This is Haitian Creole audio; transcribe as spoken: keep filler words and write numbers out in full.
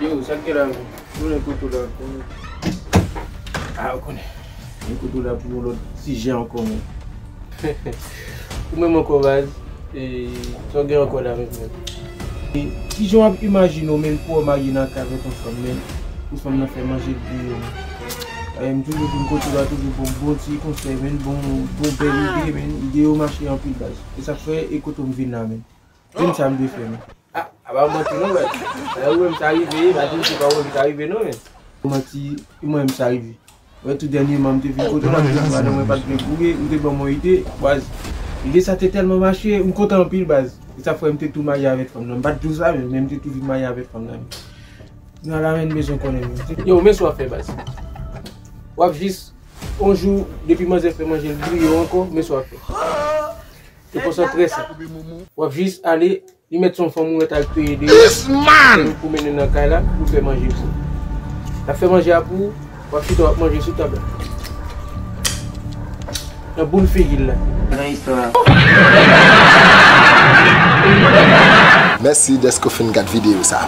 Yo, sa k gen la menm? Nou nan kote w la pou nou. Ah, ou konnen. Nan kote w la pou yon lòt sijè ankò menm. Ou menm ankò, baz. E sa w gen ankò la menm, menm? E kijan w ap imajine w menm pou w marye nan kay avèk yon fanm, menm? Pou fanm nan fè manje l pou ou, menm. E m toujou vin kote w la, toujou bon, bon ti konsèy, menm, bon, bon bèl ide, menm. Ide yo mache anpil, baz. E sa k fè, e kote w m vin la, menm. Di m sa m dwe fè, menm. Ah, a pa manti non, baz. Lè ou wè m sa rive, pa di m se pa ou menm ki sa rive non, menm. Manti, mwen menm sa rive. Wè, tou dènyèman, m te vin kote w la, m te di madanm mwen pa t vle gouye, m te ban mwen ide, baz. Ide sa te tèlman mache, m kontan anpil, baz. E sa fè m te tou marye avèk fanm nan. M pa t di w sa, men, men m te tou vin marye avèk fanm nan. Nan la, men, m bezwen konnen, men. Yo, men sa w ap fè, baz. W ap jis, yon jou, depi manzè fè manje l bouyi ankò, men sa w ap fè. Te konsantre sa. W ap jis ale, li mèt se yon fanm ou mèt al peye deyò. This man! Pou mennen nan kay la, pou fè manje pou ou. L ap fè manje a pou ou, w ap chita w ap manje sou tab la. Nan boul figi l la. Nan istwa. Mèsi dèske w fin gad videyo sa.